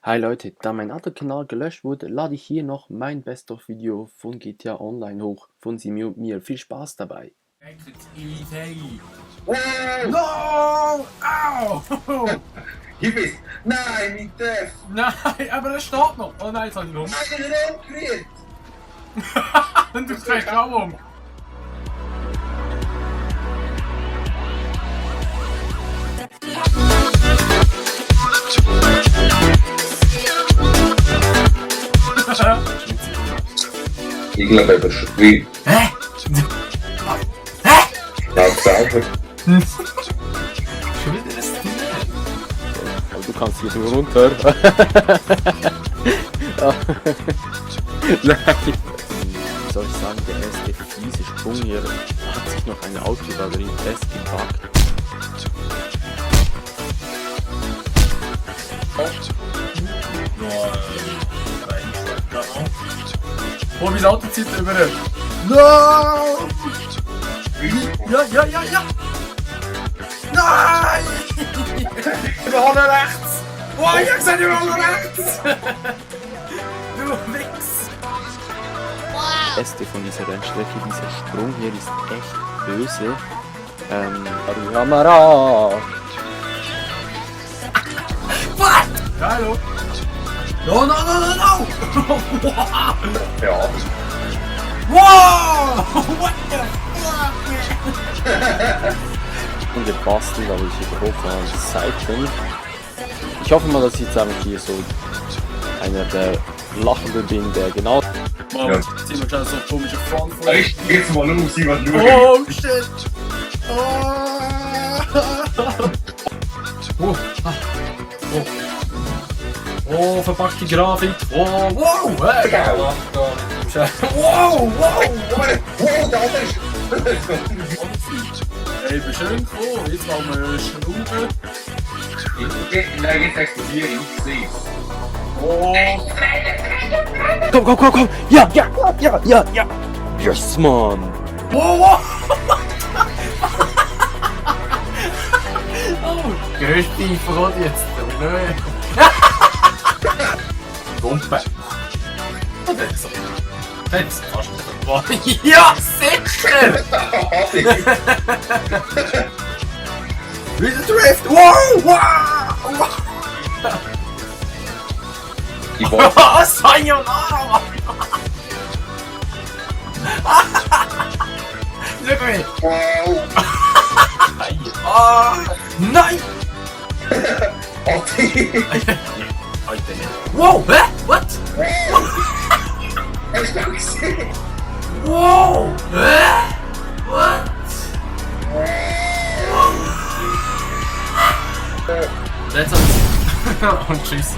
Hi Leute, da mein alter Kanal gelöscht wurde, lade ich hier noch mein Best-of-Video von GTA Online hoch. Von Sie mir und mir. Viel Spaß dabei. No! Au! Gib es! Nein, nicht das! Nein, aber er steht noch! Oh nein, jetzt habe ich ihn um. Nein, er hat umgerührt! Dann tust du gleich auch um. Ich glaube, er überschreibt. Hä? Laut selber. Schon wieder ein Stil. Aber du kannst hier so runter. Nein. Wie soll ich sagen, der erste fiese Sprung hier hat sich noch eine Autobatterie festgepackt. Oh, wie lautet es jetzt über? No! Ja! Nein! Überhole rechts! Oh, ich hab gesagt, überhole rechts! Du Wichs! Das Beste von dieser Rennstrecke, dieser Sprung hier ist echt böse. Kamera! Geilo! No! Ja. Wow! What the fuck? Und der Bastel, aber ich überhoffe an die Seiten. Ich hoffe mal, dass ich jetzt einfach hier so einer der Lachenden bin, der genau... Wow, Ja. zieh mal schnell so komische Front vor. Ich jetzt mal los, ich will schauen. Oh shit! Oh, verpackte Grafik. Oh, wow! Hey! Genau. Wow! Wow, der andere ist... Hey, bin schön gekommen. Jetzt wollen wir schrauben. Nein, jetzt explodiere ich, sehe Oh! Komm! Ja! Yes, Mann! Wow! Oh! Größte Freude jetzt. Nö! Gumpe! Und dann so. Jetzt fast nicht. Ja, sicher! Wieder Drift! Wow! Ich wollte... Oh, Sayonara! Schau mal! Wow! Ah! Nein! Atti! Alter, wow! Hä? What? Hast du gesehen? Wow! Hä? What? Jetzt hat's. Und tschüss.